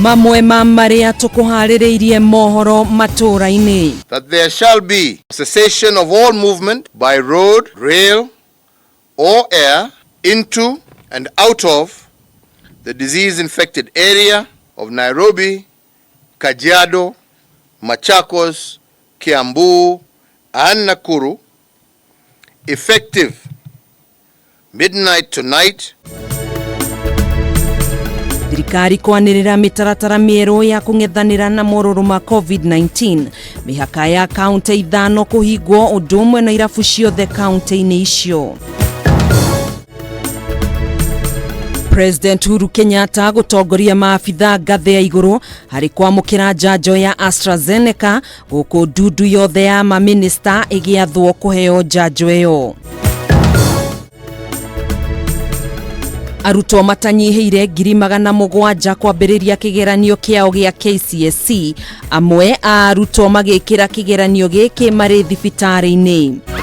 Mamwe ma marĩa tũkũharĩrĩirie mohoro matũũra-inĩ. That there shall be cessation of all movement by road, rail, or air into and out of the disease-infected area of Nairobi, Kajiado, Machakos, Kiambu, and Nakuru, effective midnight tonight. Thirikari kwanĩrĩra mĩtaratara mĩerũ ya kũng'ethanĩra na morũrũ ma COVID-19. Mĩhaka ya kaunti ithano kũhingwo ũndũ ũmwe na irabu ciothe kaunti-inĩ icio. President Uhuru Kenyatta gũtongoria maabitha ngathĩ ya igũrũ harĩ kwamũkĩra njanjo ya AstraZeneca gũkũ ndundu yothe ya mamĩnĩsta ĩgĩathwo kũheo njanjo ĩyo. Arutwo matanyihĩire 700,000 kwambĩrĩria kĩgeranio kĩao gĩa KCSE, amwe a arutwo magĩkĩra kĩgeranio gĩkĩ marĩ thibitarĩ-inĩ.